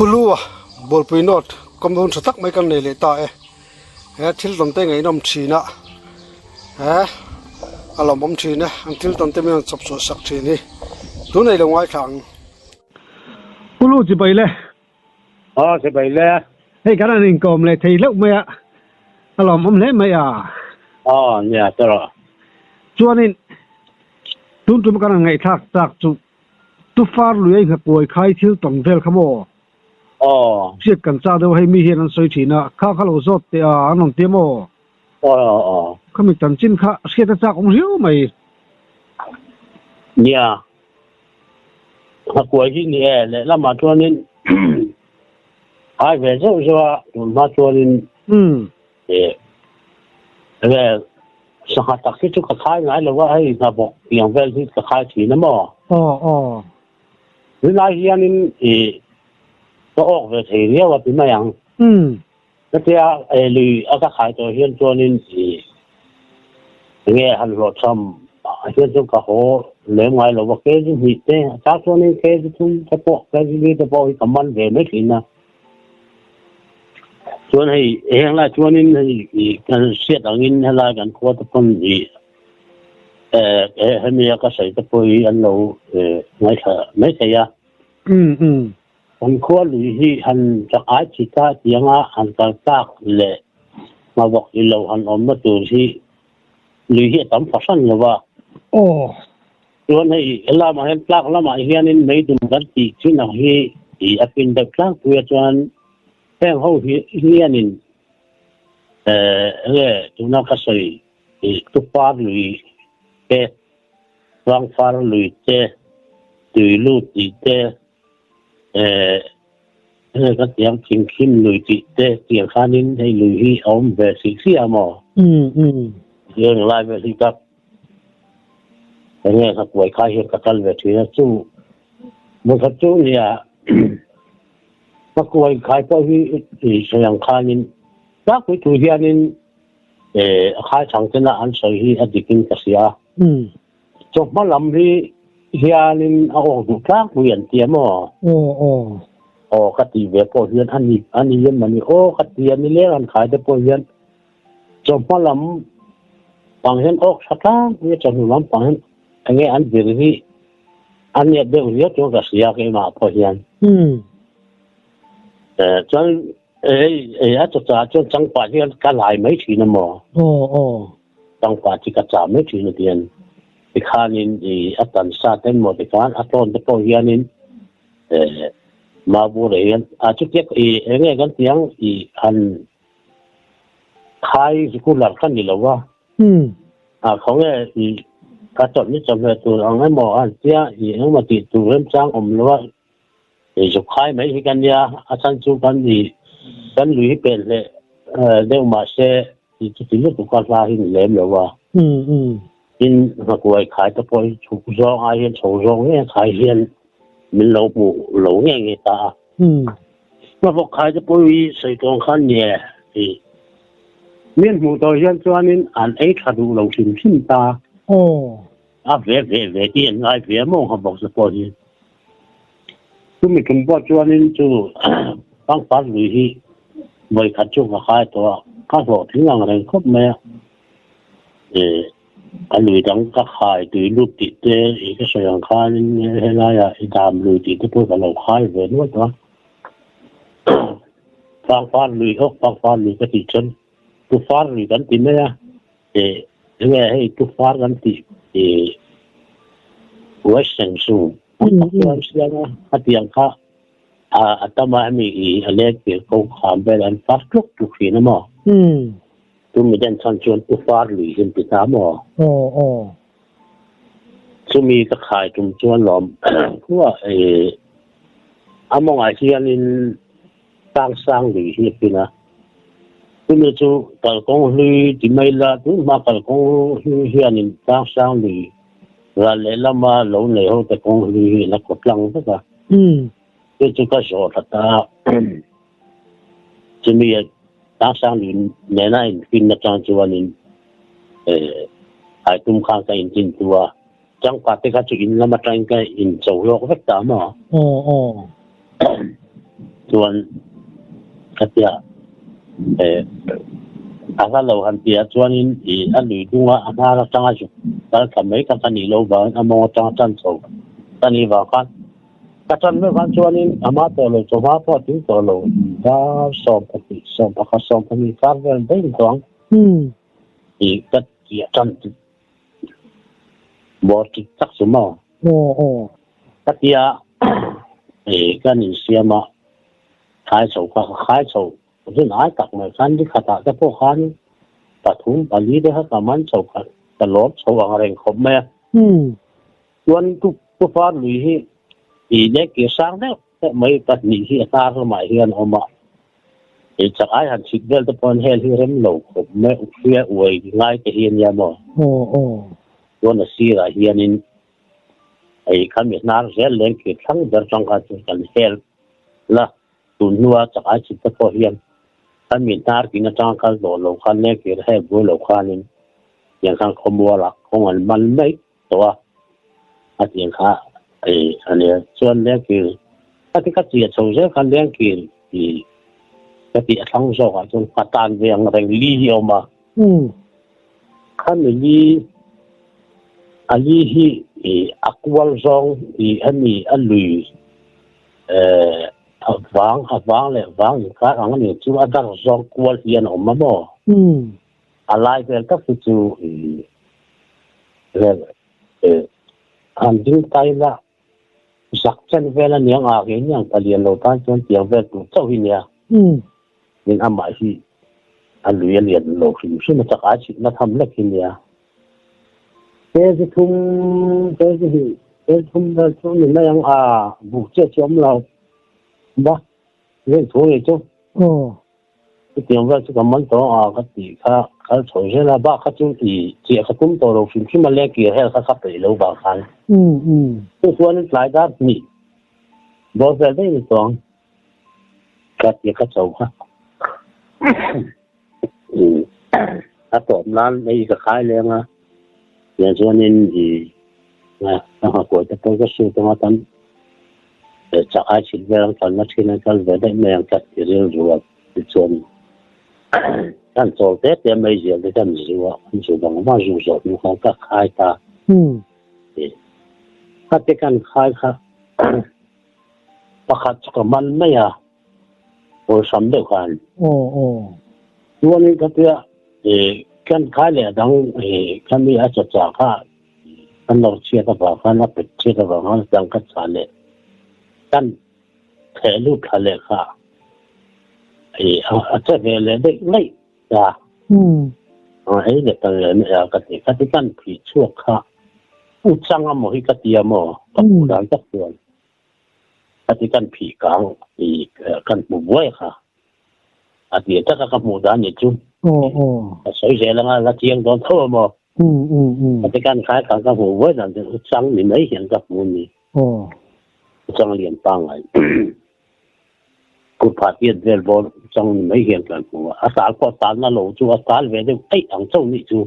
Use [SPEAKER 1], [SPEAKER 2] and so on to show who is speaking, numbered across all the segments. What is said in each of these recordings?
[SPEAKER 1] Pulua Bualpui North kawm hun tha tak mai kan nei leh ta e. He thil tawn te ngaihnawm thin a, he a lawmawm thin e. An thil tawn te min rawn chawp chhuah sak thin hi tun ei lo ngaithla ang. Pulu chibai le.
[SPEAKER 2] Aw chibai le.
[SPEAKER 1] Hei kan han inkawm leh thei hlauh mai a, a lawmawm hle mai a.
[SPEAKER 2] Aw nia tawrh.
[SPEAKER 1] Chuanin tun tum kan han ngaihthlak tak chu Tufar lui a innghakuai khai thil tawng vel kha maw?
[SPEAKER 2] Aw.
[SPEAKER 1] Hriat kan chak deuh hei mi hian an sawi thin a, kha kha lo zawt teh a an rawn ti a maw?
[SPEAKER 2] Aw aw aw.
[SPEAKER 1] Khami chanchin kha hriat a chak awm riau mai.
[SPEAKER 2] Nia. Nghakuai hi ni e, lehlamah chuanin khai ve zeuh zeuh a, tunhma chuanin E enge sangha tak hi chu ka khai ngai lo a, hei hnabawk tiang vel hi ka khai thin a maw?
[SPEAKER 1] Aw aw.
[SPEAKER 2] Tunlai hianin i ka awk ve thei riau a ti mai ang. Hetia lui a ka khai tawh hian chuanin i enge han hlawhchham hian chuan ka haw lem ngai lo a, kg hnih te a chang chuanin kg thum te pawh kg li te pawh hi ka man ve mai thin a. Chuan hei heng lai chuanin hei i kan hriat angin helai kan khua te pawn i eh hemi a ka sawi te pawh hi an lo ngaithla mai thei a. Kan khua lui hi han chak ai chi ta tianga han kal tak leh hmabawk i lo han awmna tur hi lui hi a tam fahran lo va.
[SPEAKER 1] Aw.
[SPEAKER 2] Chuan hei helamah hian tlak lamah hianin meidum kan tih chin ang hi ih a pin deuh tlangpui a chuan heng ho hi hianin eh enge tuna ka sawi ih tupar lui te Rangfar lui te tui lut tih te eh enge ka tih ang thingkhim lui tih te tiang khanin hei lui hi a awm ve hrih hrih a maw? Heng lai vel hi ka Enge ka kuai khai hian ka kal ve thin a, chu vawikhat chu nia ka kuai khai pawh hi i sawi ang khanin tlangpui thu hianin a khai chhang tena an sawi hi a dikin ka hria. Chawhma lam hi hianin a awk duh tlangpui an ti a maw? Aw ka tih ve pawh hian a ni a ni em a ni aw ka ti a nileng an khai te pawh hian Chawhma lam pang hian awk tha tlangpui a, chawhnu lam pang hian enge an vir hi a niat deuh riau chuan ka hria keimah pawh hian. Chuan hei a chawchah chuan changpah hian ka lai mai thin a maw? Changpah chi ka chah mai thin a tian tikhanin i a tan sa ten maw tikhan a tlawn te pawh hianin mabur hian a chutiak i enge kan tiang i han Khai regular ka ni lo a. A khawnge i ka chawlh ni chawhmeh tur ang emaw a han tia i engemaw tih tur remchang awm lo a i zuk khai mai hi ka nia a chhan chu kan i kan lui hi pel hleh deuh mahse i chuti lutuk a hla hi ni lem lo a. Tin nghakuai khai te pawh hi chhuk zawng ai hian chho zawng nge khai hian min lo hmuh lo nge nge ta a. Hmabawk khai te pawh hi sawi tawng khan ni e tih min hmuh tawh hian chuanin an ei tha duh lo hrim hrim ta. A ve ve ve tih an ngai ve maw hmabawk te pawh hi. Chumi tum pawh chuanin chu pangpar lui hi vawikhat chu ka khai tawh a, ka hlawhtling ang reng khawp mai a. A lui dang ka khai tui lut tih te i ka sawi ang khanin helaiah i dam lui tih te pawh ka lo khai ve nual tawh a. Pangpar lui hawk pangpar lui ka tih chuan tufar lui kan ti mai a, enge hei tufar kan tih i western chu chuan siam a, a tiang kha a tam a hemi i a leng tir ko kham vel an far tluk tluk thin a maw? Chumi den chhan chuan Pu Far lui hi an ti ta maw?
[SPEAKER 1] Aw aw.
[SPEAKER 2] Chumi ka khai tum chuan lawm khuah i a mawngah hianin tlang sang lui hi a pin a. Chumi chu kalkawng hlui ti mai la tun hma kalkawng hlui hianin tlang sang lui ral lehlama lo nei ho te kawng hlui hi a la kaw tlang vek a. Chu chu ka zawh thla ta a. Chumi tlang sang lui nena infinna chang chuanin hai tum khan ka intin tu a. Changpa te kha chu in lam atangin ka incho lawk vek ta maw?
[SPEAKER 1] Aw aw.
[SPEAKER 2] Chuan khatia a hla lo han tih ah chuanin ih a lui dunga a hnar atanga zuk kal thla mai kha ka nih loh vangin a mawng atanga tan chho ka nih vang khan ka tan meuh khan chuanin a hma tawh lo chawhma pawh a tling tawh lo dar 12 11 12 kar vel daih tawh ang ih ka tih a tan Bawr tik tak chu maw? Ka tia ih kan insiam a, khai chho kha ka khai chho rin ai tak mai khan ni khatah te pawh khan pathum pali te kha ka man chho kha ka lawm chho ang reng khawp mai a. Chuan tufar lui hi ih leh kir sang deuh deuh mai pahnih hi a hnar lamah hian a awm a. Ei chak ai han chhit vel te pawh hel hi rem lo khawp mai hria uai ngai te hi ania maw? Chuan a sirah hianin ei kha mi hnar zel leng thir thlang ber tang kha chu kan hel la tun hnua chak ai chhit te pawh hian kan mi hnar kin atanga kal tawh lo khan leng thir hel buai lo khanin tiang khan khawmualah kawng an man mai tawh a, a tiang kha ei a nia. Chuan lengkir ka ti ka tia chho zel khan lengkir i ka tih a thlang zawkah chuan ka tan ve ang reng li hi a awm a. Khami li a li hi i a kual zawng i a ni a lui eh a vang a vang leh vang inkar ang a ni chu a dar zawng kual hian a awm a maw? A lai vel tak hi chu vel han ding ta ila zak chen vel a niang a ke niang palian lo tan chuan tiang vel tur chauh hi nia. Tin amah hi a lui a lian lo hrim hrim a chak ai chhit na tham lek hi nia. Kg thum kg hi kg thum vel chu ni mai ang a buk chiah chu awm lo ba vel thu nge chu. Chutiang vel chu ka man tawh a ka tih kha kal chho zel a, bak kha chu i chiah kha tum tawh lo hrim hrim a leng kir hel kha ka peih lo vang khan. Chu chuanin tlai dar hnih bawr vel daih ni tawh ang ka ti ka cho kha. A tawp nan ei ka khai leng a, tiang chuanin i ka nghakuai te pawh ka sut anga tan chak ai chhit vel ang kalna thin an kal ve daih mai ang ka ti rilru a tichuan kan chawl te te mai zial te kan zu a an zu vang vang zu zawh hnu khan ka khai ta kha te kan khai kha pakhat chu ka man mai a awlsam deuh khan chuanin ka tia kan khai leh dang khami a chacha kha Kan lo chhiat avang khan a pet chhiat avang khan dang ka chah leh kan theh lut thla leh kha i a che ve leh daih daih ta. A ei leh kal leh mai a ka ti kha ti kan phih chhuak kha u chang a maw hi ka ti a maw ka hmuh dan tak chuan ka ti kan phih kang i kan hmu buai kha. A ti taka ka hmuh dan ni chu. Ka sawi zel anga la chiang dawn tho a maw. Ka ti kan khai kha ka hmuh buai dan chu u chang ni mai hian ka hmu ni. U chang lian pangngai. Kut phah tiat vel bawr u chang ni mai hian kan hmu a. A tal pawh tal na lo chu a tal ve deuh eih ang chauh nih chu.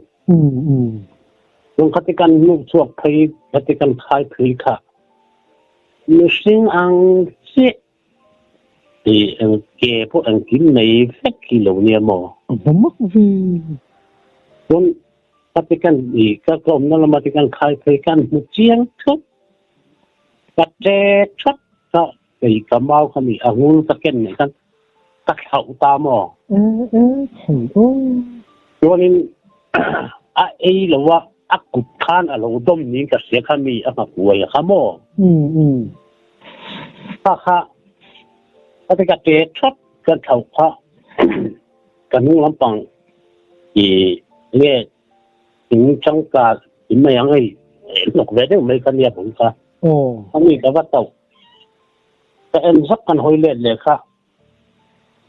[SPEAKER 2] Chung khati kan hmuh chhuak phei khati kan khai phei kha mihring ang chiah Ih eng ke pawh engkim nei vek hi lo nia maw?
[SPEAKER 1] A hma mak ve.
[SPEAKER 2] Chuan ka ti kan ih ka ka awmna lama ti kan khai phei kan hmu chiang thut. Ka ṭe that kha kei ka mau kha mi a ngul ka ken nei khan ka thlauh ta maw?
[SPEAKER 1] E e chhei aw.
[SPEAKER 2] Chuanin a ei lo a a kut khan a lo dawm niin ka hria kha mi a nghakuai kha maw?
[SPEAKER 1] Um um.
[SPEAKER 2] Kha kha ka ti ka ṭe ṭhawt kan thlauh kha ka hnung lampang i nge thing changka in mai ang hei hnawk ve deuh mai kha nia bul kha. Ani ka va tauh ka en zak kan hawi let leh kha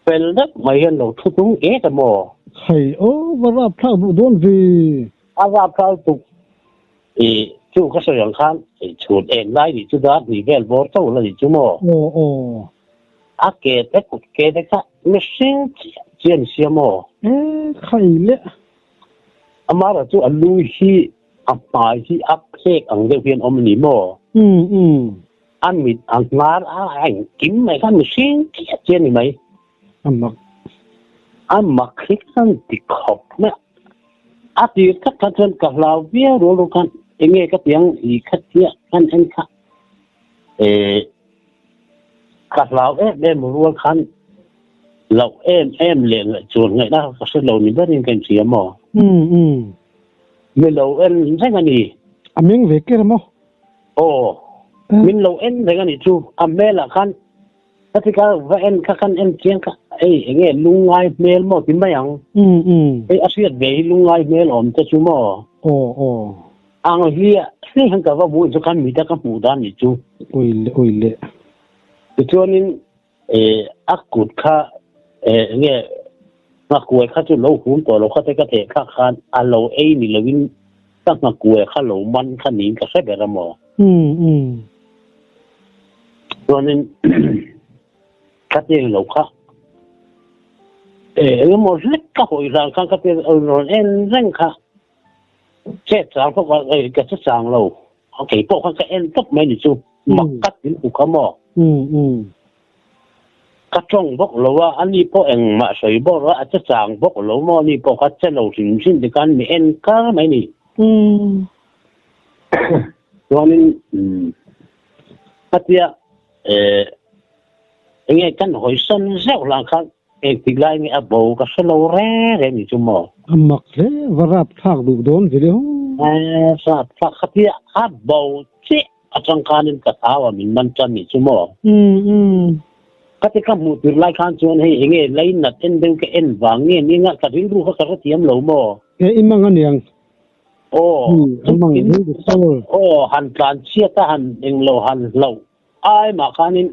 [SPEAKER 2] fel deuh mai hian lo thu tung ek a maw.
[SPEAKER 1] Hei aw va rapthlak duh dawn ve.
[SPEAKER 2] A rapthlak tuk I chu ka sawi ang khan i chhut eng lai nih chu dar hnih vel bawr chauh la nih chu maw?
[SPEAKER 1] Aw aw.
[SPEAKER 2] A ke te kut ke te kha mihring chiah chiah an sia maw?
[SPEAKER 1] E khai le.
[SPEAKER 2] Amara chu a lu hi a hmai hi a phek ang deuh hian awm a ni maw?
[SPEAKER 1] Um um.
[SPEAKER 2] A mit, a hnar, a engkim mai kha mihring chiah chiah a ni mai.
[SPEAKER 1] A mak.
[SPEAKER 2] A mak hi khan ti khawp mai a. A tir tak kha chuan ka hlau viau rual rual khan enge ka tiang i kha chiah khan en kha eh ka hlau em em rual khan loh em em leh ngaihchuan ngaihna ka hre lo ni berin ka inhria maw?
[SPEAKER 1] Umm umm.
[SPEAKER 2] Mi lo en reng a ni.
[SPEAKER 1] A meng ve ker maw?
[SPEAKER 2] Aw, min lo en reng a nih chu. A hmelah khan ka ti kha va en kha khan en chiang kha hei enge lungngai hmel maw ti mai ang. Hei a hriat ve hi lungngai hmel awm te chu maw?
[SPEAKER 1] Aw aw.
[SPEAKER 2] Ang hliah hliah hian ka va hmuh chu khan mita ka hmuh dan nih chu.
[SPEAKER 1] Ui leh ui leh.
[SPEAKER 2] Tichuanin a kut kha enge nghakuai kha chu lo hum tawh lo kha te ka theh thlak khan a lo ei ni lovin ka nghakuai kha lo man kha niin ka hre ber a maw. Chuanin khatiang lo kha engemaw hlek ka hawi hlan khan ka rawn en reng kha chet chang pawh ka che chang lo. Kei pawh khan ka en tawp mai ni chu mak ka tin uk a maw? Ka tawng bawk lo a, ani pawh engmah sawi bawk lo a, a che chang bawk lo maw ani pawh kha che lo hrim hrim ti khan mi en kar mai ni. Chuanin khatia enge kan hawisawn zeuh hlan khan Engtik lai nge a bo ka hre lo reng reng ni chu maw?
[SPEAKER 1] A mak hle, va rap thlak duh dawn ve le haw.
[SPEAKER 2] Rap thlak kha tia a bo chiah atang khanin ka thau a min man tan ni chu maw? Ka ti ka hmuh tir lai khan chuan hei enge lei nat en deuh ka en vang nge ni anga ka rilru kha ka hrethiam lo maw?
[SPEAKER 1] E i mang aniang.
[SPEAKER 2] Aw, aw han tlan chhiat a han englo han hlauh Ai mah khanin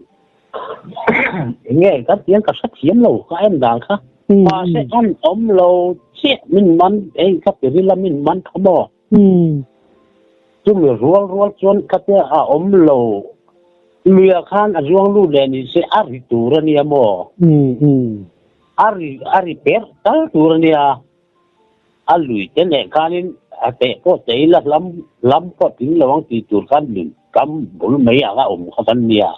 [SPEAKER 2] enge kan tiang ka hrethiam lo ka en dan kha mahse an awm lo chiah min man ei ka ti ril a min man kha maw chumi rual rual chuan ka tia a awm lo luia khan a zuang lut leh ni se a ri tur a nia maw a ri a ri per tal tur a nia a lui te leh khanin a teh pawh teh ila hlam hlam pawh tling lo ang tih tur khan lui kam bul mai anga awm kha kan nia.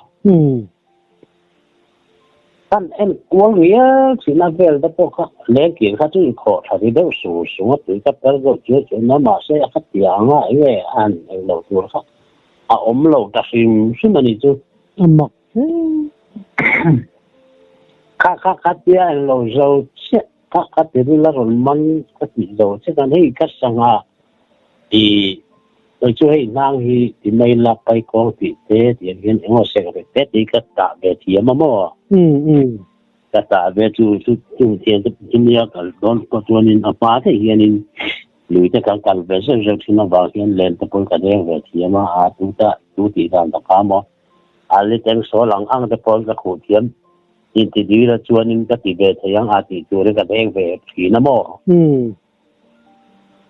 [SPEAKER 2] Kan en kual ngial thin a vel te pawh kha lengkir kha chu inkhawh tha ri deuh sur sung a tui ka per deuh chiai chiai mai mahse a kha tiang a enge a han eng lo tur kha a awm lo ta hrim hrim a ni chu.
[SPEAKER 1] A mak hle.
[SPEAKER 2] Kha kha kha tia eng lo zo chiah. Ka ka ti ril a rawn man ka tih zo che khan hei ka sangha i kei chu hei hnang hi ti mai la pai kawng tih te tiang hian engemaw sek rek te tih ka tah ve thiam a maw? Ka tah ve chu chu chung thian te chu nia kal dawn pawh chuanin a hma te hianin lui te kan kal ve zeuh zeuh thin avang hian len te pawh ka deng ve thiam a, a tu ta tu tih dan ta kha maw? A liteng sawl ang ang te pawh ka khuh thiam. Inti dira chuanin ka ti ve thei ang a tih turin ka deng ve thin a maw?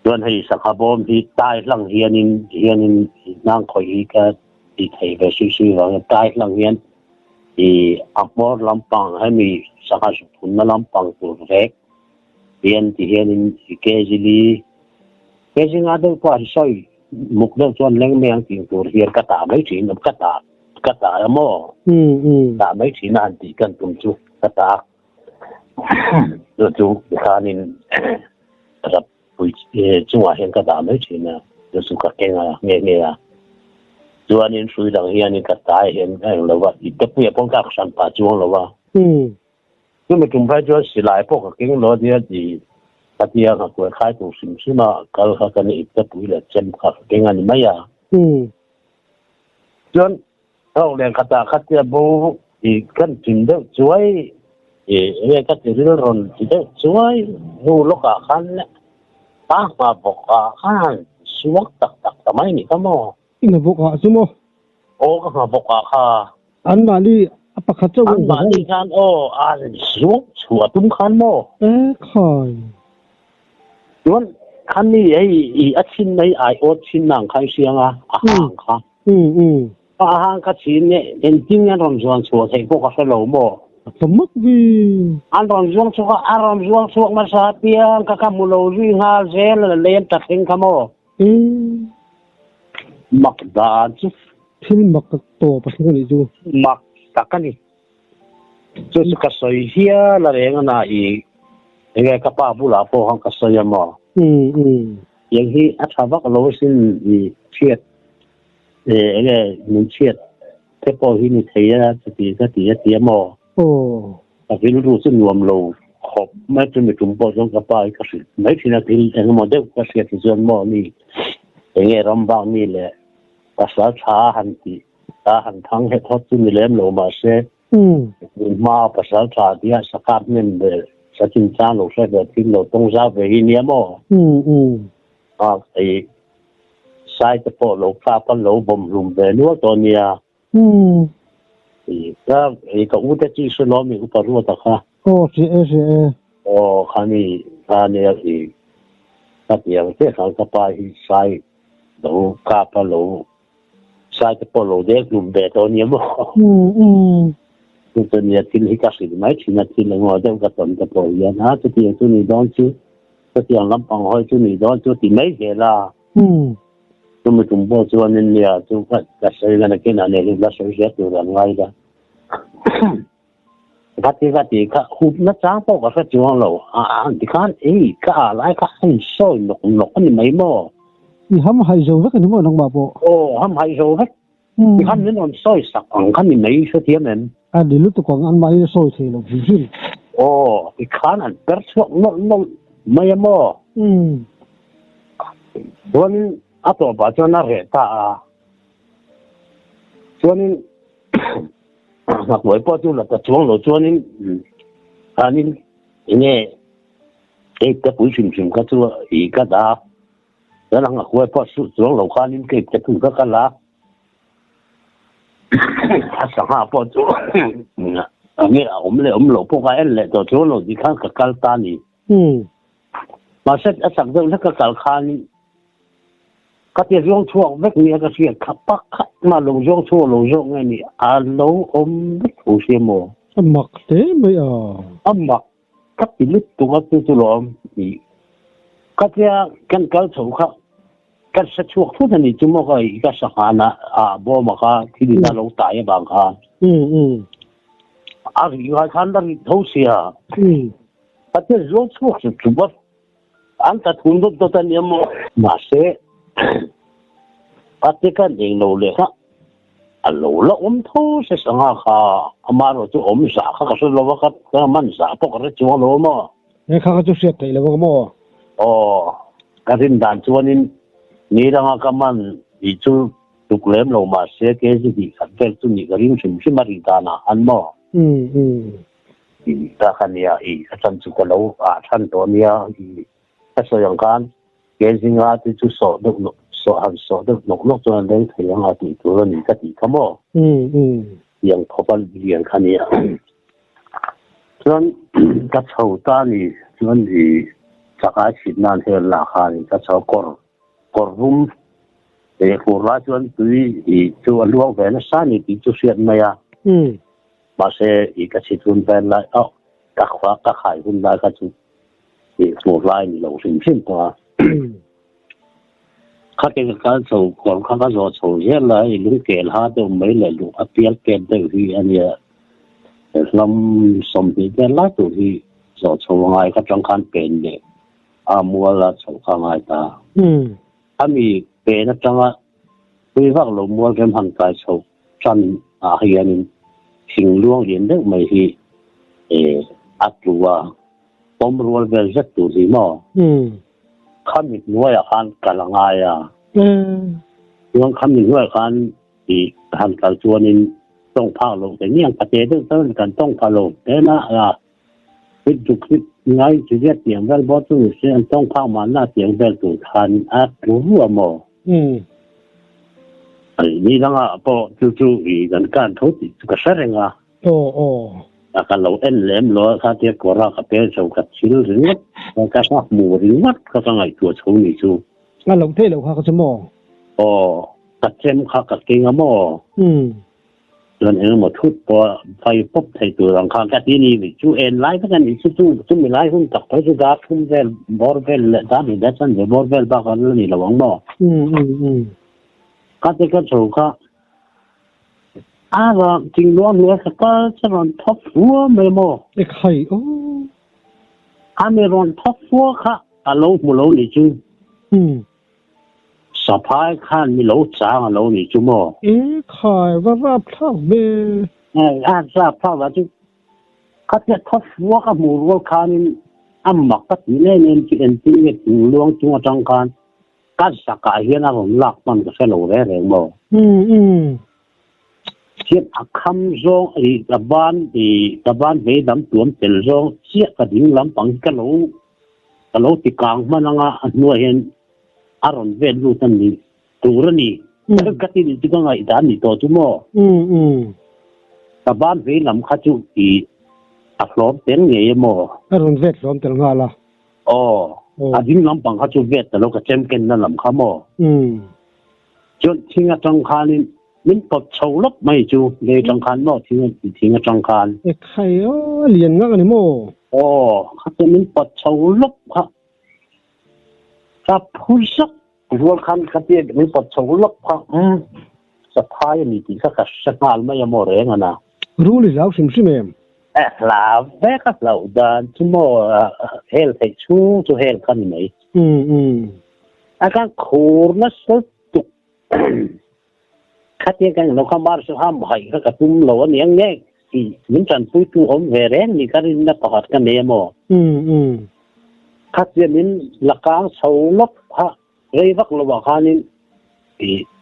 [SPEAKER 2] Chuan hei sangha bawm hi tai hlang hianin hianin hnang khawih hi ka ti thei ve sui sui vangin tai hlang hian i a hmawr lampang hemi sangha zukphunna lampang tur vek hian ti hianin i kg li kg nga deuh pawh an sawi muk deuh chuan leng mai ang tih tur hian ka tah mai thin ka tah Ka ta a maw? Tah mai thin a han tih kan tum chu ka ta. Chu chu tikhanin rap pui chungah hian ka dah mai thin a, chu chu ka keng a nghe nghe a. Chuanin hrui dang hianin ka tai hian a eng lo va, i te puia pawn ka hran pah chuang lo va. Chumi tum phei chuan silai pawh ka keng lo a nia ti ka tia ka kuai khai tur hrim hrim a, kal kha ka ni ipte pui leh chem kha ka keng a ni mai a. Chuan thawk leh khatah kha tia bo i kan tin deuh chuai i enge ka ti ril rawn ti deuh chuai hnu lawkah khan a hma bawkah khan suak tak tak ta mai ni kha maw?
[SPEAKER 1] I hna bawkah chu maw?
[SPEAKER 2] Aw ka hna bawkah kha.
[SPEAKER 1] An mahni a pakhat chauh
[SPEAKER 2] An mahni khan aw an suak chhuah tum khan maw?
[SPEAKER 1] E khai.
[SPEAKER 2] Chuan khani hei i a chhin mai ai awt chhin ang kha i hriang a, a hang kha. A hang kha chhin nge engtin nge an rawn zuan chhuah theih pawh ka hre lo maw?
[SPEAKER 1] A tla mak vi.
[SPEAKER 2] An rawn zuang chhuak a, a rawn zuang chhuak hmasa piang kha ka hmu lo zui nghal zel a lei an ta thleng kha maw? Mak dan chu.
[SPEAKER 1] Thil mak tawp a thleng a nih chu.
[SPEAKER 2] Mak tak a ni. Chu chu ka sawi hial a reng a na i enge ka pa bulah pawh khan ka sawi a maw? Tiang hi a tha vak lo asin i chhiat enge min chhiat te pawh hi ni thei a chuti ka ti a ti a maw? Ka rilru chu nuam lo khawp mai chumi tum pawh chuan ka pa hi ka hrilh mai thin a thil engemaw deuh ka hriat hi chuan maw mi enge ram bak mi leh pasal tha a han tih a han thang het hawt chu ni lem lo mahse hma pasal tha tia sakap hnem ve sachin chang lo hre ve thil lo tawng zau ve hi nia maw a ei sai te pawh lo kap a lo bawm hlum ve nual tawh nia ka ei ka u te chi hre lo mi upa ruata kha
[SPEAKER 1] aw hria e hria e
[SPEAKER 2] aw khani khani i ka tiang te khan ka pa hi sai lo kap a lo sai te pawh lo dek hlum ve tawh nia maw chu chu nia thil hi ka hrilh mai thin a thil engemaw deuh ka tawn te pawh hian a chutiang chu ni dawn chu chutiang lampang hawi chu ni dawn chu ti mai zel a chumi tum pawh chuanin nia chu ka ka sawi ngan a kinah nen hi la sawi zel tur an ngai la Ka ti ka ti kha hup na chang pawh ka hre chuang lo a an ti khan ei ka a lai kha a in sawi nawk nawk a ni mai maw?
[SPEAKER 1] I ham hai zo vek a ni maw nangmah pawh?
[SPEAKER 2] Aw ham hai zo vek. Ti khan min rawn sawi sak ang kha ni mai hrethiam em?
[SPEAKER 1] A ni lutuk ang an mahni sawi thei lo hrim hrim.
[SPEAKER 2] Aw ti khan an per chhuak nawlh nawlh mai a maw? Chuanin a tawpah chuan a reh ta a. Chuanin Ngakmuai pawh chu la ta chuang lo chuanin khanin enge cake te pui hrim hrim kha chu i ka dah a, chuan a ngakmuai pawh su chuang lo khanin cake te pui kha ka la a, a sangha pawh chu enge a awm leh awm loh pawh ka en leh tawh chuang lo tih khan ka kal ta a ni. Mahse a chak deuh hlek ka kal khanin Ka ti zawng chhuak vek nia ka hriat kha pakhat mah lo zawng chhuak lo zawk nge ni a lo awm vek tho sia maw?
[SPEAKER 1] A mak hle mai a.
[SPEAKER 2] A mak ka ti lutuk a chu chu lawm i ka tia kan kal chho kha ka hre chhuak thut a ni chu maw ka i ka sanghan a a bawm a kha thil in a lo tai avang khan a ri ngai khan la ri tho sia ka tia zawng chhuak chu chu bawk. An ta thun dawt dawt a nia maw? Mahse, a te kan eng lo leh kha a lo la awm tho se sangha kha amaherawh chu awm zah kha ka hre lo a, ka man zah pawh ka hre chuang lo a maw?
[SPEAKER 1] He kha kha chu hriat theih lo a maw?
[SPEAKER 2] Aw, ka rin dan chuanin ni danga ka man tih chu tuk lem lo mahse kg hnih khat vel chu nih ka ring hrim hrim a ri danah khan maw? Ta kha nia i a chan chu ka lo ah than tawh nia i ka sawi ang khan ke zinga te chu sawh deuh nawk sawh han sawh deuh nawk nawk chuan an leng thei ang a tih tur a ni ka tih kha maw tiang khawp a lian kha nia chuan ka chho ta ni chuan i chakai chhit nan hel lah khan ka chho kawr kawr rum eh fur lai chuan tui i chu a luang ve nasa ni tih chu hriat mai a. Mahse i ka chhit hun vel lai oh ka khua ka khai hun lai kha chu i hmuh lai ni lo hrim hrim tawh a. Kha te ka kal chho kawr kha ka zawh chho zel a i lungkel ha deuh mai leh luh a pial pet deuh hi a nia hlam 20 vel lai tur hi zawh chho a ngai kha tang khan pen leh a mual a chhoh kha a ngai ta. A mi pen atanga pui vak lo mual rem han kai chho Tan ah hianin thing luang lian deuh mai hi a tlu a, pawm rual vel zet tur hi maw? Kha mi hnuaiah khan kal a ngai a. Chuan kha mi hnuaiah khan i han kal chuanin tawng phak loh te ngiang ka te deuh chuan kan tawng pha lo tena a hit duk hit ngai chi zet tiang vel bawk chu ni se an tawng phak mahna tiang vel tur khan a tlu a maw? Ai ni dangah pawh chu chu i kan kan tho tih chu ka hre reng a.
[SPEAKER 1] Aw aw.
[SPEAKER 2] A ka lo en lem lo a kha tia kawra ka pel chho ka thil ringawt ka ka hmu ringawt kha ka ngaihtuah chho ni chu.
[SPEAKER 1] A lo theih loh kha ka chu maw?
[SPEAKER 2] Aw ka chem kha ka keng a maw? Chuan engemaw thut pawh vai pawp thei tur ang khan ka ti ni chu en lai vek a ni chu chu chumi lai hun tak phei chu dar thum vel bawr vel leh dar hnih leh chanve bawr vel bak an la ni lo ang maw? Ka ti ka chho kha A rawn thingluang hnuai ka kal chu rawn thawk fua mai maw?
[SPEAKER 1] E khai aw.
[SPEAKER 2] A mi rawn thawk fua kha a lo hmu lo nih chu.
[SPEAKER 1] Umm.
[SPEAKER 2] Saphai khan mi lo chang a lo nih chu maw?
[SPEAKER 1] E khai, va rap thlak ve.
[SPEAKER 2] E, a rap thlak lah chu khatia thawk fua ka hmuh rual khanin a mak ka tih em em chu engtin nge thingluang chung atang khan Ka zakah hian a rawn lak hman ka hre lo reng reng maw? Chiah a kham zawng i ka ban i ka ban vei lam tuam tel zawng chiah ka ding lampang hi ka lo ka lo ti kang hman anga a hnuaiah hian a rawn vel lut a ni tur a ni. Ka ti nih chu ka ngaihdan ni tawh chu maw? Ka ban vei lam kha chu i a hlawm tel ngei e maw?
[SPEAKER 1] A rawn vet hlawm tel nghal a.
[SPEAKER 2] Aw, a ding lampang kha chu vet ta lo ka chem kenna lam kha maw? Chuan thing atang khanin min pawt chho lawp mai chu lei atang khan maw thing thing atang khan.
[SPEAKER 1] E khai aw, a lian ngak a ni maw?
[SPEAKER 2] Aw, kha chu min pawt chho lawp kha. Ka phu zak rual khan kha tia min pawt chho lawp kha umm saphai a ni tih kha ka hre nghal mai a maw reng a na.
[SPEAKER 1] Rul i hlau hrim hrim em?
[SPEAKER 2] A hlau vek a hlauh dan chu maw hel theih chhung chu hel kha ni mai. A kan khur nasa tuk khatia kan lo kha mar chu ham haih kha ka tum lo a niang nge tih min tanpuitu awm ve reng ni ka rinna pakhat ka nei a maw. Khatia min la kang chho lawk kha rei vak lovah khanin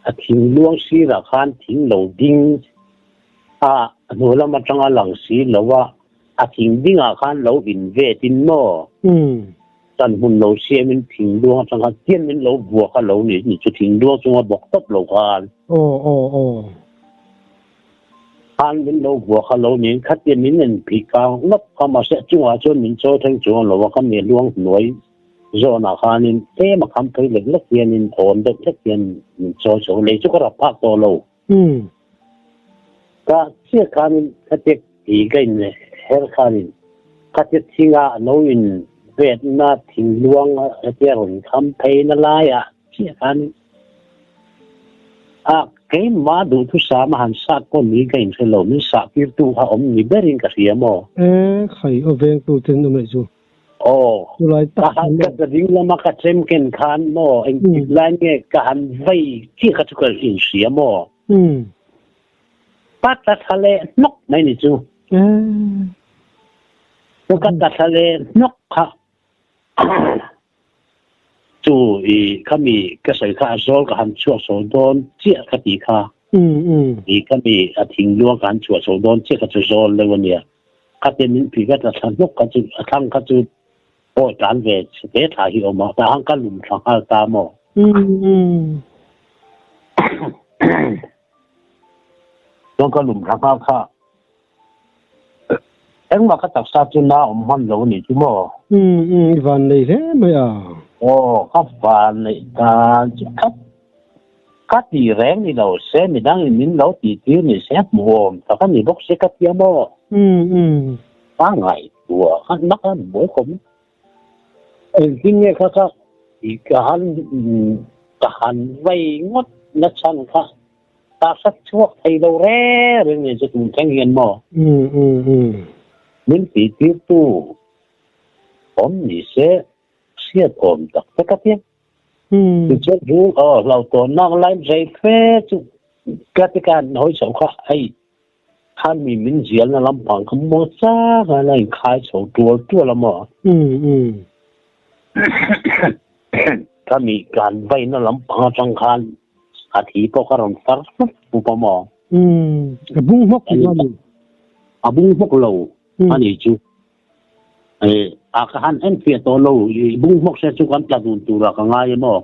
[SPEAKER 2] a thingluang sirah khan thing lo ding a hnu lam atanga lang si lo a, a thing dingah khan lo in vetin maw tan hmun lo siamin thingluang atang khan tian min lo bua kha lo ni ni chu thingluang chunga bawk tawp lo khan.
[SPEAKER 1] Aw aw aw.
[SPEAKER 2] Khan min lo bua kha lo niin khatia min en phih kang ngawt kha mahse chungah chuan min chawi thleng chuang lo a kha mi luang hnuai Zawnah khanin tlem a kham phei lek lek hianin awn deuh hlek hian min chawi chho lei chu ka rap phak tawh lo. Ka chiah khanin khatia ti ka in her khanin khatia thinga lo in vetna thingluang hetia rawn kham phei na laiah chiah khanin a keimah duhthusam a han sat pawh ni ka inhre lo min sah tirtu kha awm ni berin ka hria maw?
[SPEAKER 1] E khai aw vengtu ten awm leh chu.
[SPEAKER 2] Aw, ka han ka ding lama ka chem ken khan maw engtik lai nge ka han vei chiah kha chu ka inhria maw. Ka tla thla leh hnawk mai ni chu. Ka tla thla leh hnawk kha chu i khami ka sawi kha a zawl ka han chhuak chho dawn chiah ka tih kha. I khami a thingluang ka han chhuah chho dawn chiah kha chu zawl deuh a nia. Khatia min phi ka tla thla hnawk kha chu a thlang kha chu aw tlan ve ve thla hi awm a, tah khan ka lum thla nghal ta maw? Chuan ka lum thla nghal kha engmah ka taksa chu na awm hman lo a nih chu maw?
[SPEAKER 1] I van nei hle mai a.
[SPEAKER 2] Aw ka van neih dan chu khat Ka ti reng ni lo se, midang in min lo tih tir ni se, hmuhawm tak a ni bawk se ka tia maw? Ka ngaihtuah kha nak a buai khawp mai. Engtin nge kha kha ka han ka han vei ngawt na chhan kha ka hre chhuak thei lo reng reng ni chu tun thleng hian maw? Min tih tir tu awm ni se hriat awm tak te ka tia. Tichuan chu aw hlauhtawnnak lai rei fe chu ka ti ka han hawi chho kha hei khan mi min zialna lampang kha maw chak a la inkhai chho tual tual a maw. Ka mi kan vaina lampang atang khan a thi pawh ka rawn far fap fup a maw.
[SPEAKER 1] A bung hmawk lo a ni.
[SPEAKER 2] A bung hmawk lo a ni chu. A ka han en fiah tawh lo i bung hmawk se chu kan tla dun tura ka ngai em aw.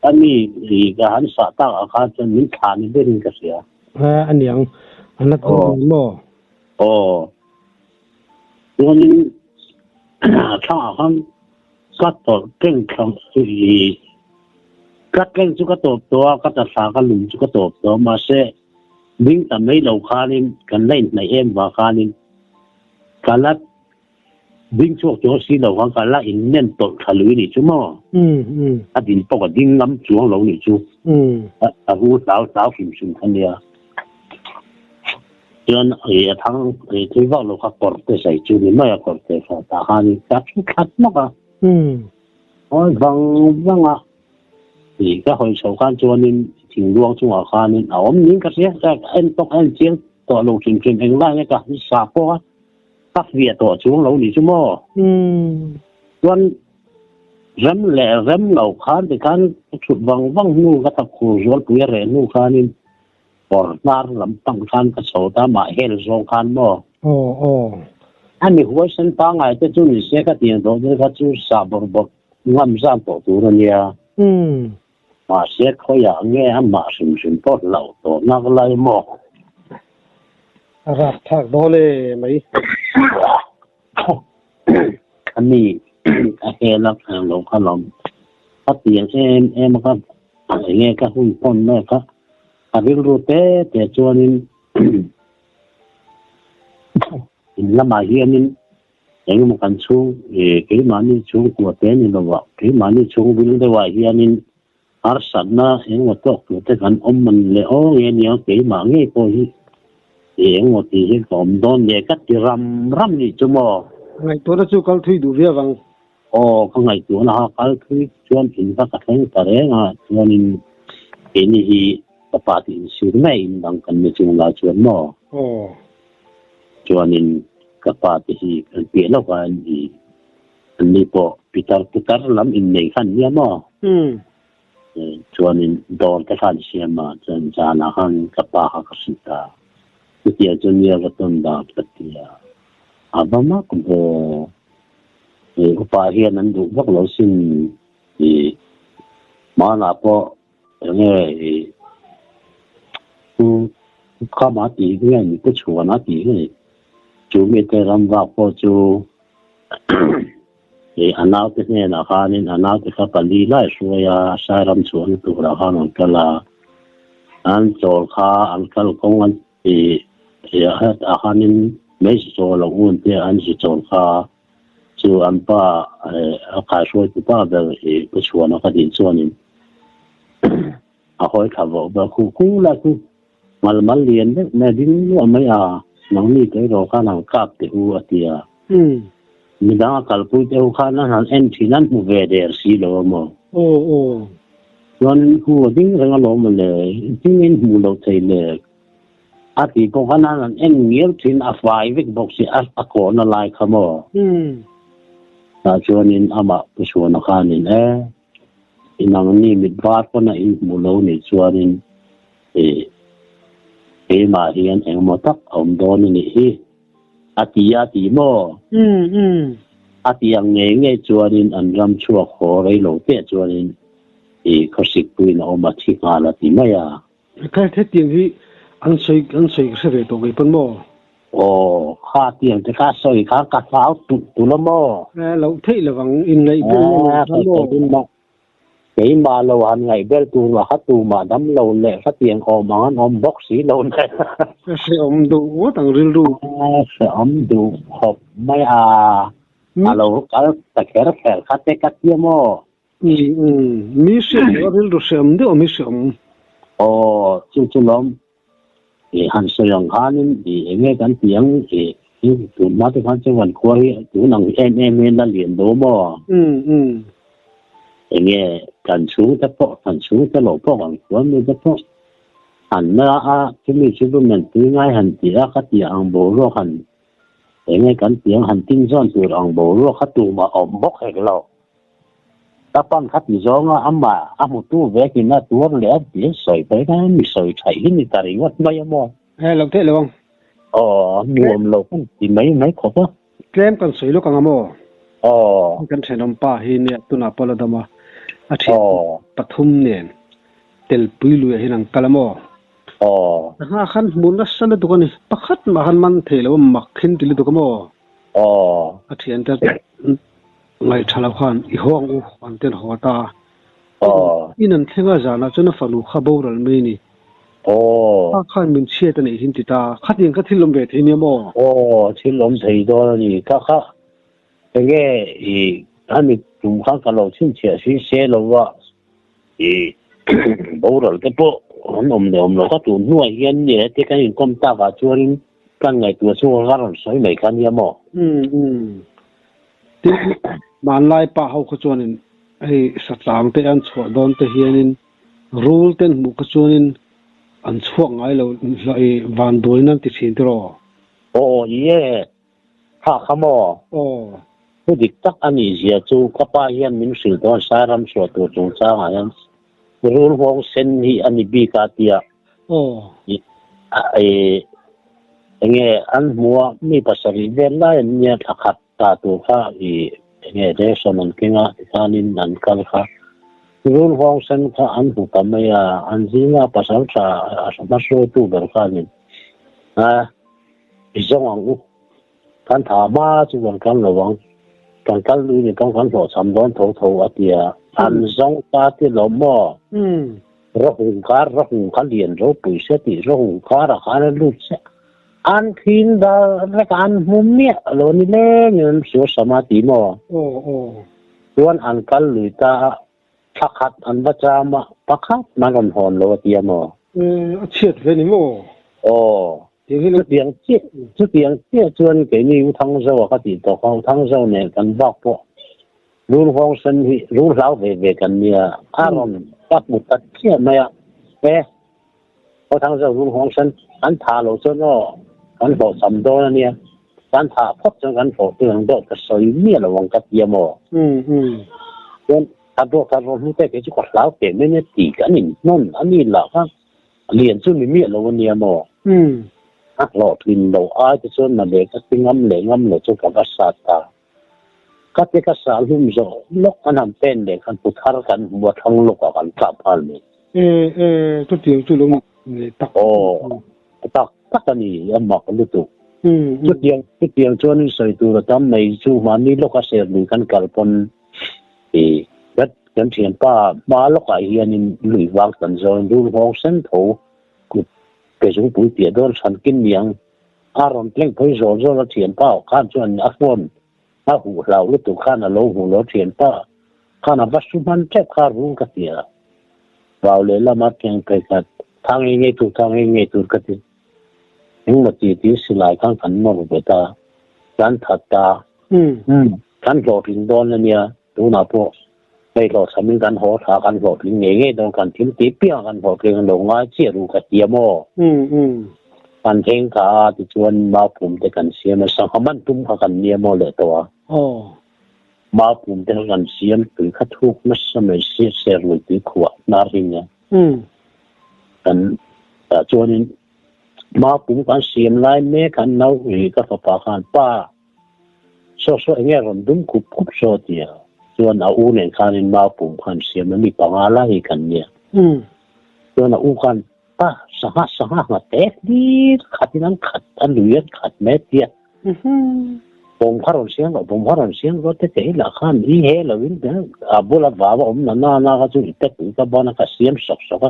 [SPEAKER 2] A mi i ka han sah tak ah khan chuan min thlah ni berin ka hria.
[SPEAKER 1] A aniang a la tawh lo maw?
[SPEAKER 2] Aw. Chuanin thlang ah khan ka tawrh keng thlang i ka tleng chu ka tawp tawh a, ka tla thla ka lum chu ka tawp tawh a mahse ding ta mai lo khanin kan la inhnaih em vang khanin Ka la ding chhuak chuang si lo khan ka la innen tawlh tha lui nih chu maw? A din pawh ka ding ngam chuang lo nih chu. A ru hlau hlau hrim hrim kha nia. Chuan i a thang i thui vak lo kha kawr te sawi chu ni mai a kawr te kha tah khan ka thu thlat hmak a. Ngawi vang vang a i ka hawi chho khan chuanin thingluang chungah khanin a awm niin ka hria ka en tawk a en chiang tawh lo hrim hrim englai nge ka han sa pawh a ka fiah tawh chuang lo ni chu maw. Chuan rem leh rem lo khan tikhan ka thut vang vang hnu ka thap khur zualpui a reh hnu khanin Kawr hnar lampang khan ka chho ta mah hel zawng khan maw?
[SPEAKER 1] Aw aw.
[SPEAKER 2] A mi huaisen pangngai te chu ni se ka tiang tawh te kha chu sah bawrh bawrh ngam zan tawh tur a nia. Mahse khawiah nge amah hrim hrim pawh hlauh tawh nak lai maw?
[SPEAKER 1] A rapthlak dawn e mai.
[SPEAKER 2] A mi a hel a thleng lo kha lawm. Ka tiang em em a ka enge ka hun pawn mai kha a rilru te te chuanin in lamah hianin engemaw kan chhung ih keimahni chhungkua te ni lovah keimahni chhung vil deuhah hianin harsatna engemaw tawk tur te kan awm man leh aw nge nia keimah ngei pawh hi ih engemaw tih hi ka awm dawn nge ka ti ram ram nih chu maw.
[SPEAKER 1] Ngaihtuahna chu kal thui duh viau ang.
[SPEAKER 2] Aw ka ngaihtuahna kha kal thui chuan in va ka thleng ta reng a chuanin keini hi ka pa tih insur mai in dang kan ni chung lai chuan maw.
[SPEAKER 1] Aw.
[SPEAKER 2] Chuanin ka pa te hi kan piah lawk a an ih An ni pawh pitar putar lam innei khan nia maw? Chuanin dawr te khan siam a, chuan zanah khan ka pa kha ka hrilh ta. Chutia chu nia va tawn dan ka ti a, a va mak ve. Hei upa hian an duh vak lo sin i hmanah pawh enge i pu Khama tih nge ni Pu Chhuana tih nge chu mite ram vak pawh chu Ih a naute hnenah khanin a naute kha pali lai hruai a, Sairam chhuahna turah khan an kal a, an chawl kha an kal kawng an tih hetah khanin mei chawl ang un te an zu chawl kha chu an pa a kaihruaitu pa ber ih Pu Chhuana ka tih chuanin a hawi thla vawh ber khu khu lai khu. Mal mal lian deuh mai a ding luah mai a, nangni te erawh khan han kap teh u a ti a. Midang a kalpui te ho khan an han en thin an hmu ve der si lo a maw?
[SPEAKER 1] Aw aw.
[SPEAKER 2] Chuan hu a ding reng alawm a le, ding in hmu lo thei le a tih pawh khan an han en ngial thin a fai vek bawk si a a kawhna lai kha maw? Tah chuanin amah Pu Chhuana khanin e. Inangni mit var pawn a inhmuh lo nih chuanin ih keimah hian engemaw tak a awm dawn a nih hi a ti a ti maw? A ti ang ngei ngei chuanin an ram chhuak haw rei lo teh chuanin ih khawsikpuiin a awm a thi nghal a ti mai a.
[SPEAKER 1] Kha hetiang hi an sawi an sawi ka hre ve tawh ngei pawn maw?
[SPEAKER 2] Aw, kha tiang te kha sawi kha ka hlau tuh tulh a maw?
[SPEAKER 1] Eh, loh theih lo vang, in ngaihbel na
[SPEAKER 2] nei kha maw? Keimah lo han ngaihbel tur a kha tumah dam lo leh kha tiang awm ang an awm bawk si lo nen.
[SPEAKER 1] Hrehawm duh ngawt ang rilru.
[SPEAKER 2] Hrehawm duh khawp mai a, a lo kal ta kher kher kha te ka tia maw?
[SPEAKER 1] Mi hriat loh a rilru hreawm deuh a mi hreawm.
[SPEAKER 2] Aw, chu chu lawm. I han sawi ang khanin i enge kan ti ang i tun hma te khan chuan khua hi tun ang em em hian la lian lo maw? Enge kan chhung te pawh kan chhung te lo pawh kan khua mi te pawh han na a chumi chu chu men tui ngai han ti a ka ti ang boruak han enge kan ti ang han tin zawn tur ang boruak kha tumah awm bawk hek lo. Ka pan kha ti zawnga amah a hmutu vekin a tuar leh a ti sawi phei kha mi sawi thaih hi ni ta ringawt mai a maw?
[SPEAKER 1] He lo theih lo ang.
[SPEAKER 2] Aw, nuam lo kan ti mai mai khawp a.
[SPEAKER 1] Tlem kan sawi lawk ang a maw?
[SPEAKER 2] Aw.
[SPEAKER 1] Kan thenawm pa hi nia tunah pawh la dam a, a thian pathum nen telpui luiah hian an kal a maw?
[SPEAKER 2] Aw.
[SPEAKER 1] Sangha khan hmu nasa lutuk a ni, pakhat mah khan man thei lo a mak khin ti lutuk a maw?
[SPEAKER 2] Aw.
[SPEAKER 1] A thiante Ngaihṭha lo khan i haw ang u an tel haw ta.
[SPEAKER 2] Aw.
[SPEAKER 1] In an thleng a zanah chuan a fanu kha boral mai a ni.
[SPEAKER 2] Aw.
[SPEAKER 1] Kha khan min chhiat a neih hin ti ta. Khatiang kha thil awm ve thei nia maw?
[SPEAKER 2] Aw, thil awm thei dawn a ni. Kha kha enge i ani tum khan ka lo chhinchhiah si se lo va i boral te pawh an awm leh awm lo. Ka tun hnuah hian nge heti kan inkawm takah chuanin. Kan ngaihtuah chu ka rawn sawi mai kha nia maw?
[SPEAKER 1] Umm umm. Tin, hmanlai pa ho kha chuanin hei satlang te an chhuah dawn te hianin rul ten hmuh kha chuanin an chhuak ngai lo i van duain an ti thin tiraw?
[SPEAKER 2] Aw ie, kha kha maw?
[SPEAKER 1] Aw.
[SPEAKER 2] Thu dik tak a nih zia chu ka pa hian min hrilh dawn Sairam chhuah tur chungchangah hian rul nghawng sen hi a ni bik a tia.
[SPEAKER 1] Aw.
[SPEAKER 2] I enge an hmua mi pasarih vel lai an nia thla khat ta tur kha i enge ration an keng a tikhanin an kal kha rul nghawng sen kha an hmu ta mai a an zinga pasal tha a hmahruaitu ber khanin a i zawng ang u kan tha hma chu kan kal lo ang kan kal lui ni pawh kan hlawhchham dawn tho tho a tia an zawng ta ti lo maw. Rawhung kar rawhung kha lian ropui se tih rawhung karah khan a lut se an thin dar vek a an hmu miah lo ni lengin an hriau sam a ti maw?
[SPEAKER 1] Aw aw.
[SPEAKER 2] Chuan an kal lui ta a thla khat an va cham a pakhat man rawn hawn lo a ti a maw?
[SPEAKER 1] Eh a chhiat ve ni maw?
[SPEAKER 2] Aw. Chutiang chiah chutiang chiah chuan keini U Thangzoa ka tih tawh kha U Thangzo nen kan vak pawh Rul nghawng sen hi rul hlau ve ve kan nia, a rawn ka hmu ta chiah mai a, e aw Thangzau rul nghawng sen an tha lo chuan aw kan hlawhchham dawn a nia, kan thah phawt chuan kan hlawh tur ang dawt ka sawi miah lo ang ka ti a maw? Chuan a dawt a rawn hmu te kei chu ka hlau teh mai nia tih kan inhnawn a ni lah kha lian chu ni miah lo a nia maw? A hlawhtlin loh ai te chuan na leh ka ti ngam leh ngam lo chu ka va sat ta. Ka te ka sah hlum zawh lawk an han pen leh khan pu thar kan hmu a thlang lawk ah kan tlap nghal mai.
[SPEAKER 1] E e chutiang chu lo nei tak
[SPEAKER 2] Aw tak tak a ni a mak lutuk. Chutiang chutiang chuan in sawi tur a tam mai chu mahni lawk a ser lui kan kal pawn i kan kan thianpa hma lawk ah hian in lui vang kan zawn rul nghawng sen tho kut ke zungpui piah dawn chhan kin niang A rawn tleng phei zawl zawl a thianpa aw khan chuan a phone a huh hlau lutuk khan a lo hmu lo thianpa khan a va su hman tep kha rul ka ti a, vau leh lama tleng phei kha tha ngei ngei tur tha ngei ngei tur ka ti engmaw ti ti silai khan kan nawr ve ta kan that ta kan hlawhtling dawn ania tunah pawh Hei hlawhchham in kan haw thla kan hlawhtling ngei ngei dawn kan thil tih piang kan hlawhtling an lo ngai chiah ru ka ti a maw? Kan thleng kha a tichuan Maupum te kan siam a sangha man tum kha kan nia maw leh tawh a. Maupum te kha kan siam tui kha thuk nasa mai si ser lui tui khuah hnar hi nia. Kan tah chuanin Maupum kan siam lai mek an nau ri ka fapa khan pa Saw saw enge rawn dum khup khup saw tia chuan a u nen khanin mau pum khan siam a mi panga lai hi kan nia. Chuan a u khan pa sangha sangha ngha tek hlir khatin an khat a lui an khat mai tia. Bawm kha rawn siam rawh bawm kha rawn siam rawh te kei lah khan i he lo in a bula vau a awm na na na kha chu i te pui ka ban a ka siam sawk sawk a.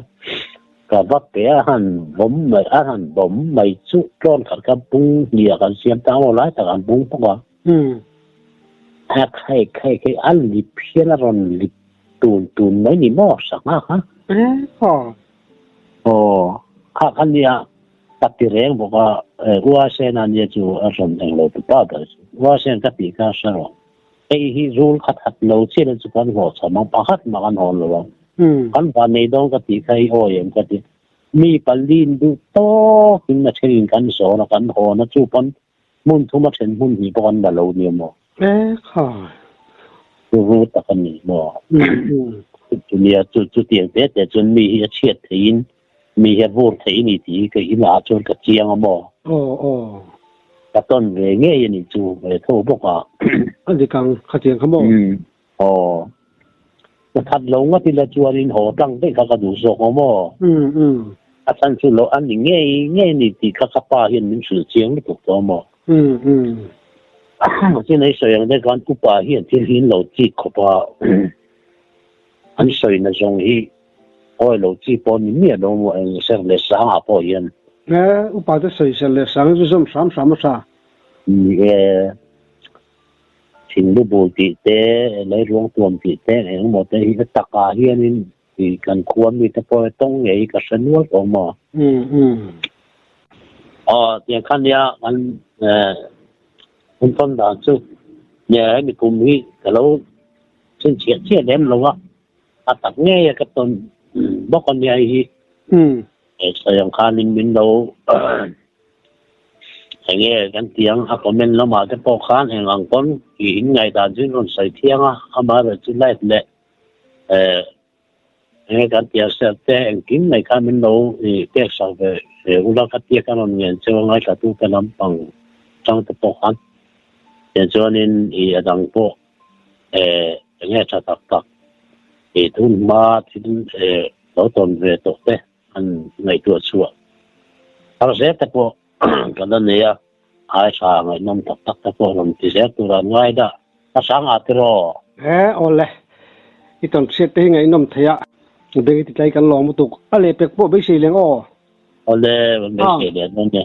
[SPEAKER 2] Ka va pe a han vawm mai a han bawm mai chu tlawn khat ka bung hnih ah kan siam ta maw lai tak an bung bawk a. A khai khai khai a lip hian a rawn lip tun tun mai ni maw sangha kha. Aw kha kha nia ka ti reng bawk a Uasen a nia chu a rawn englo tu pa ber chu Uasen ka tih kha hre rawh. Hei hi rul kha that lo chiah na chu kan hlawh chham ang, pakhat mah kan hawn lo ang. Kan van nei dawn ka tih kha i awi em ka ti. Mi pali in duh tawk in a then in kan zawn a, kan hawn a, chu pawn hmun thum a then hmun hnih pawh kan la lo nia maw.
[SPEAKER 1] E kha.
[SPEAKER 2] Chu ru tak a ni maw. Chu nia chu chutiang te te chuan mi hi a chhiat thei in Mi hi a vur thei ni tih hi ka inah chuan ka chiang a maw?
[SPEAKER 1] Aw aw.
[SPEAKER 2] Ka tawn ve ngei a nih chu ve tho bawk a.
[SPEAKER 1] A dik ang, khatiang kha maw?
[SPEAKER 2] Aw. Ka that lo ngawt ila chuanin haw tlang daih kha ka duh zawk ang maw? A chhan chu lo a ni ngei ngei a ni tih kha ka pa hian min hrilh chiang lutuk tawh a maw? Mahse nei sawi ang te khan upa hian thil hi an lo chik khawp a, an sawina zawng hi Awi lo chi pawh ni miah lo maw eng ser leh sang ah pawh hian.
[SPEAKER 1] E, upa te sawi ser leh sang chu zawm hram hram a tha.
[SPEAKER 2] Ni e, thinglu bul tih te, leiruang tuam tih te eng emaw te hi a tak ah hianin i kan khua mi te pawh tawng ngei hi ka hre nual tawh maw.
[SPEAKER 1] Um um.
[SPEAKER 2] Aw tiang kha nia kan kan tawn dan chu nia hemi kum hi ka lo chhinchhiah chiah lem lo a, a tak ngei a ka tawn bawk a nia hei hi. Sawi ang khanin min lo eng nge kan ti ang a comment lamah te pawh khan eng ang pawn i in ngaihdan chu in rawn sawi thiang a, amaherawhchu chu live leh Enge kan tia sel te engkim mai kha min lo pek sak ve ve ula ka tia ka rawn ngen cheu a ngaithla tu te lampang tang te pawh khan tiang chuanin i a dang pawh enge tha tak tak i tun hma thil lo tawn ve tawh te an ngaihtuah chhuah har zel te pawh kan la nei a ai tha ngaihnawm tak tak te pawh rawn ti zel tur an ngai dah a hrang ah tiraw.
[SPEAKER 1] He awle i tawn hriat te hi ngaihnawm thei a beng i ti tlai kan lawm lutuk a lehpek pawh beisei leng aw.
[SPEAKER 2] Awle beisei leh dawn e.